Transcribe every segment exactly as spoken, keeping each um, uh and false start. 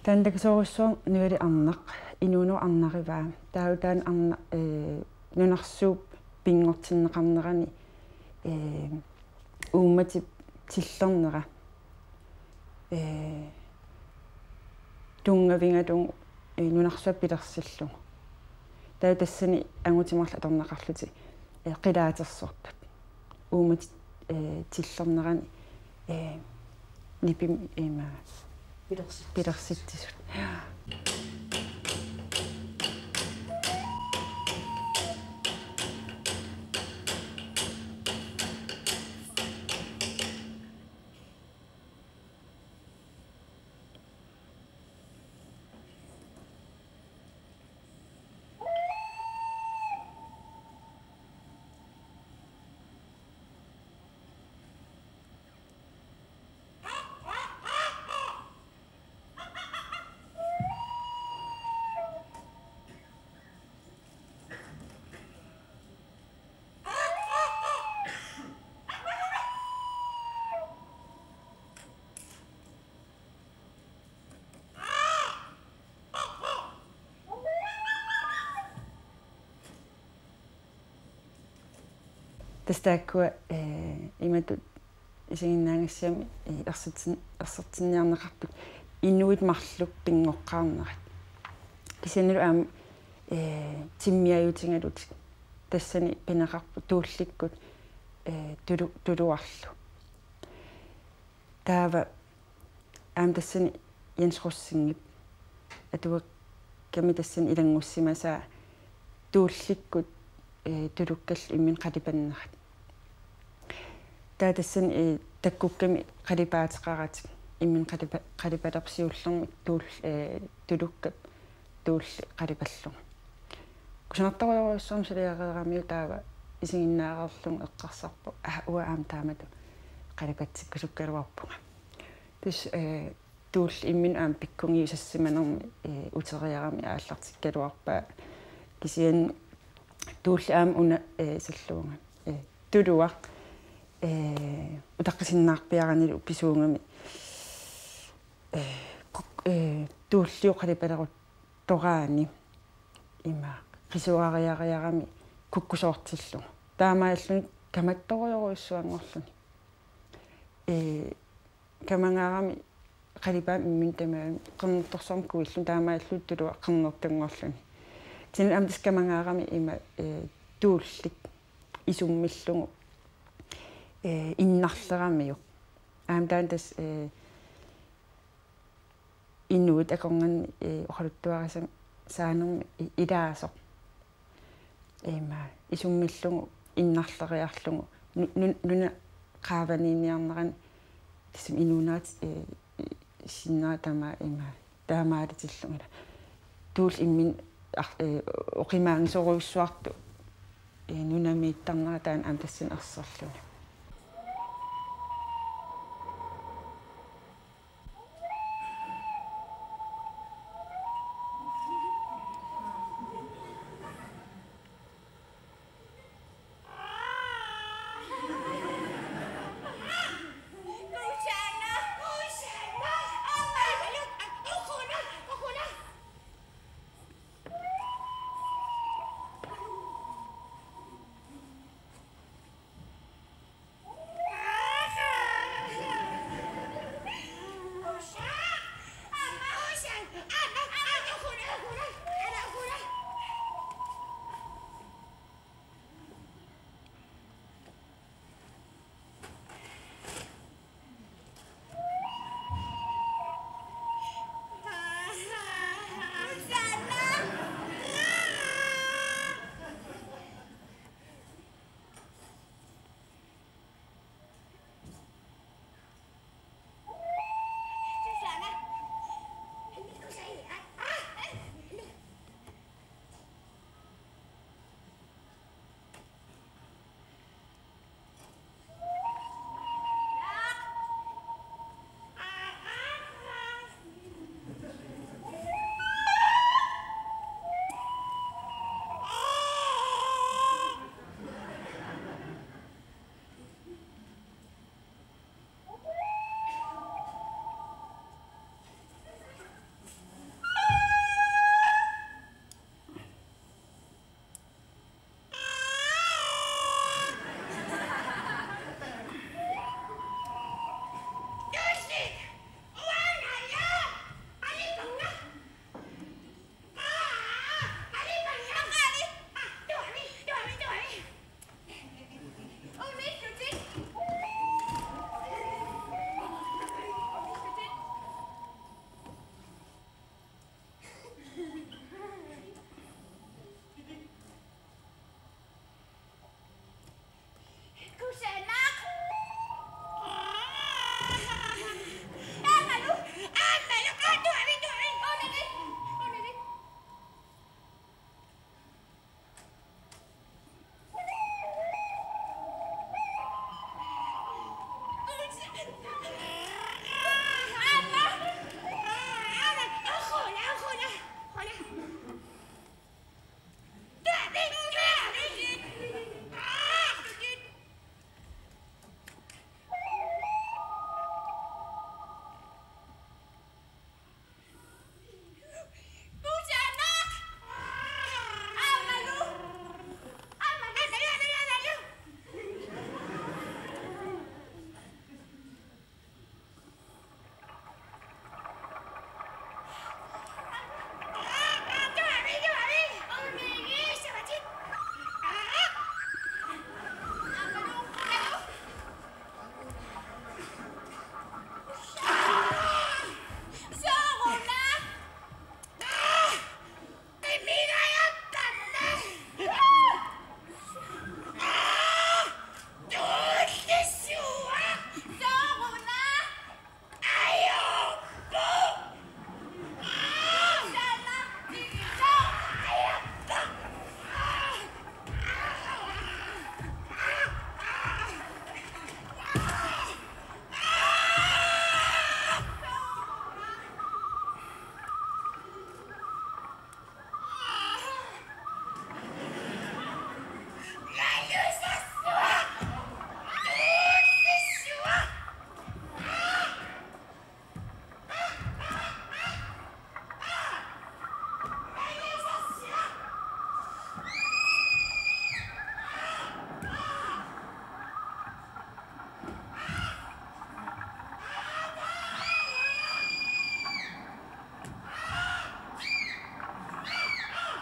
Taanna takisoorujussuaq nuali arnaq, inuunerup arnarivaa. Taava taanna arna-, ee, nunarsuup pinngortinneqarnerani, ee, uummatip tillernera, ee, tunngavigalugu, ee, nunarsuaq pilersillugu. Taava tassani angutit marluk atorneqarlutik, ee, qilaatersortut. Uummatip, ee, tillernerani, ee, nipimik ima Pilersit-. Pilersitsisut. Tassa taakkua, ee, imatut isiginnaagassiami, ee, ersitsin-, ersertinniarneqartut inuit marluk pinngoqqaarnerat. Kisiannilu aamma, ee, timmiajutigalutik tassani pineqarput tuullikkut, ee, tulu-, tuluarlu. Taava aamma tassani Jens Rosingip atuakkami tassani ilanngussimasaa tuullikkut, ee, tulukkallu imminut qalipannerat. Taava tassani, ee, takkukkami qalipaateqaratik imminut qalipa-, qalipalerput siullermik tuul-, ee, tulukkap tuulli qalipallugu. Kusanartorujorujussuarmik suliareeramiuk taava isiginnaareerlugu eqqarsarpoq: Aa, uanga aamma taamatut qalipatsikkusukkaluarpunga. Tassa, ee, tuulli imminut aamma pikkungiusassimanermi, ee, uteriarami aallartikkaluarpaa. Kisianni tuulli aamma una, ee, salluunga, ee, tuluaq, ee, utaqqisinnaarpiaranilu pisuugami, ee, kuk-, ee, tuulliup qalipaleruttoraani ima qisuariariarami kukkusoortillugu. Taamaalluni kamattorujorujussuanngorluni. Ee, kamangaarami qalipaamik imminut tamaani qernertorsuarmik kuilluni taamaalilluta tuluaq qernertunngorluni. Kisianni aamma tassa kamangaarami ima, ee, tuullik isummillugu, ee, innarleramiuk. Aamma taanna tassa, ee, inuit akornanni, ee, oqaluttuarisaanermi i-, ilaasoq. Ima isummillugu innarleriarlugu nu-, nu-, nuna qaavaniinniarnerani tassami inuunerat, ee, sinnera tamaat ima taamaalitillugu ila. Tuulli imminut ar-, ee, oqimaanngisorujussuartut, ee, nunamiittarnera taanna aamma tassani arsorluni.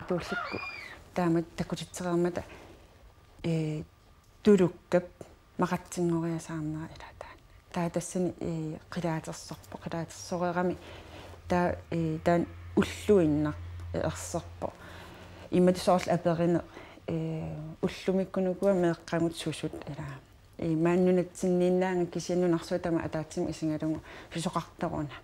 Tuullikku taamatut takutitsereermata, ee, tulukkap maqatsinngoriasaarnera ilaa taanna. Taava tassani, ee, qilaatersorpoq, qilaatersoreerami taava, ee, taanna ulluinnaq, ee, erserpoq. Imatut soorlu aperineq, ee, ullumikkunukua meeqqagut susut ilaa. Ee, maani nunatsinniinnaanngilaq kisianni nunarsuaq tamaat ataatsimut isigalugu susoqartoruna.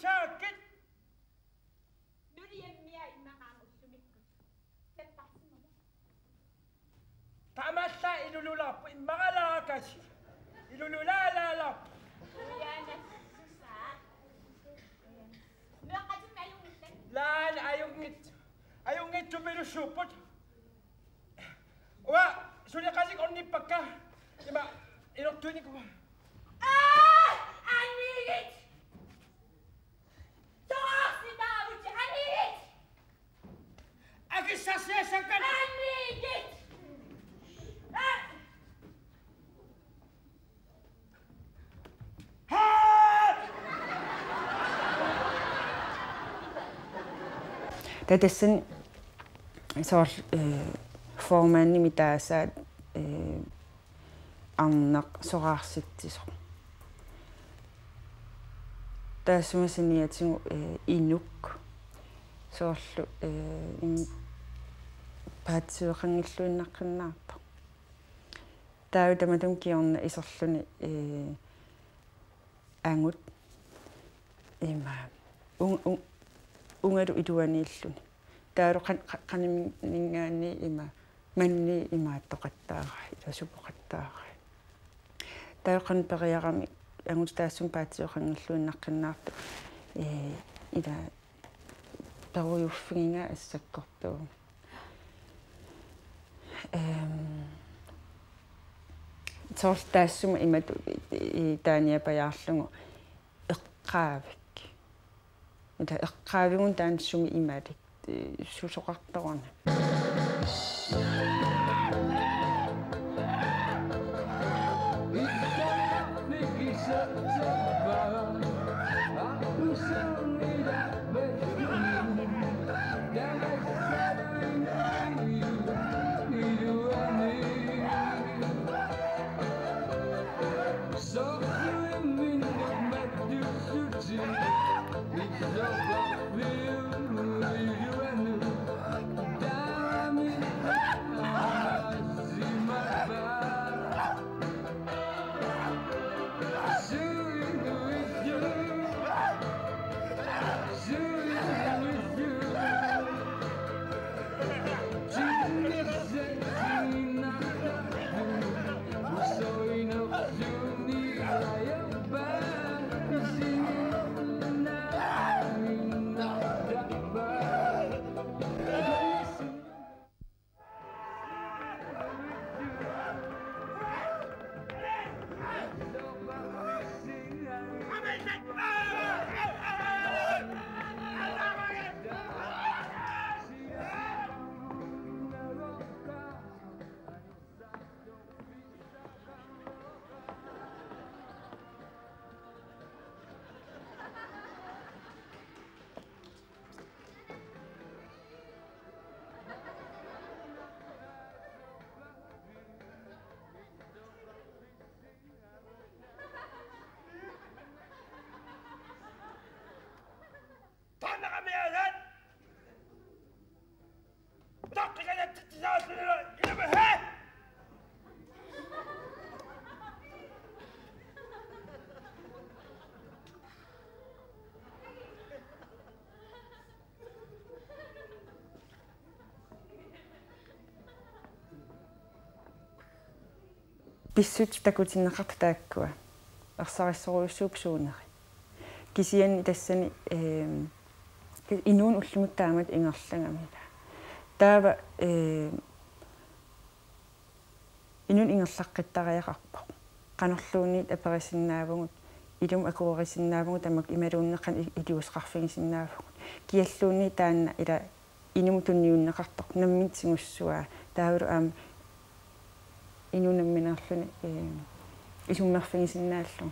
Saakit. Nuliammia immaqa aamma ullumikkut. Tappassimama. Taamaallaat ilululaarpoq, immaralaakasi. Ilululaalaalaarpoq. Ujaanassusaa. Meeqqatimmi ajunngillat. Laana ajunngit-, ajunngitsumilussuupput. Uanga suleqatik ornippakka. Ima ilortuinikuuara. Aa! Anigit! Soraarsi taavut anigit! Akissarsiassakkat! Anigit! Aa! Taava tassani soorlu, eh, formandimik taasaat, eh, arnaq soraarsitsisoq. Taassuma saniatigut, eh, inuk soorlu, eh, im-, paatsiveqanngilluinnaqqinnaarpoq. Taava tamatuma kingorna iserluni, eh, angut ima un-, un-, ungalu iluaniilluni. Taavalu qan-, qa-, qanimminngaanniit ima manniit imaattoqattaarai, ila supoqattaarai. Taava qanoq periarami angut taassuma paatsiveqanngilluinnaqqinnaartoq, eh, ila perujuffigigaa assakkortuuvoq. Ehm, soorlu taassuma imatut i-, i-, taaniapajaarlugu eqqaavik. Ila eqqaavigut taanna sumi imalik, eh, susoqartoruna. Pissutsit takutinneqartut taakkua. Ersarissorujussuupput suuneri. Kisianni tassani, ehm, inuuneq ullumikkut taamatut ingerlagami. Taava, ehm, inuuneq ingerlaqqittariaqarpoq. Qanorluunniit aperisinnaavugut, ilumut akuerisinnaavugut tamakku imaluunniit qanoq i-, iliuuseqarfigisinnaavugut. Kialluunniit taanna ila inumut tunniunneqartoq, nammineq tigussuaa, taavalu aamma inuup nammineerluni, eh, isummerfigisinnaallugu.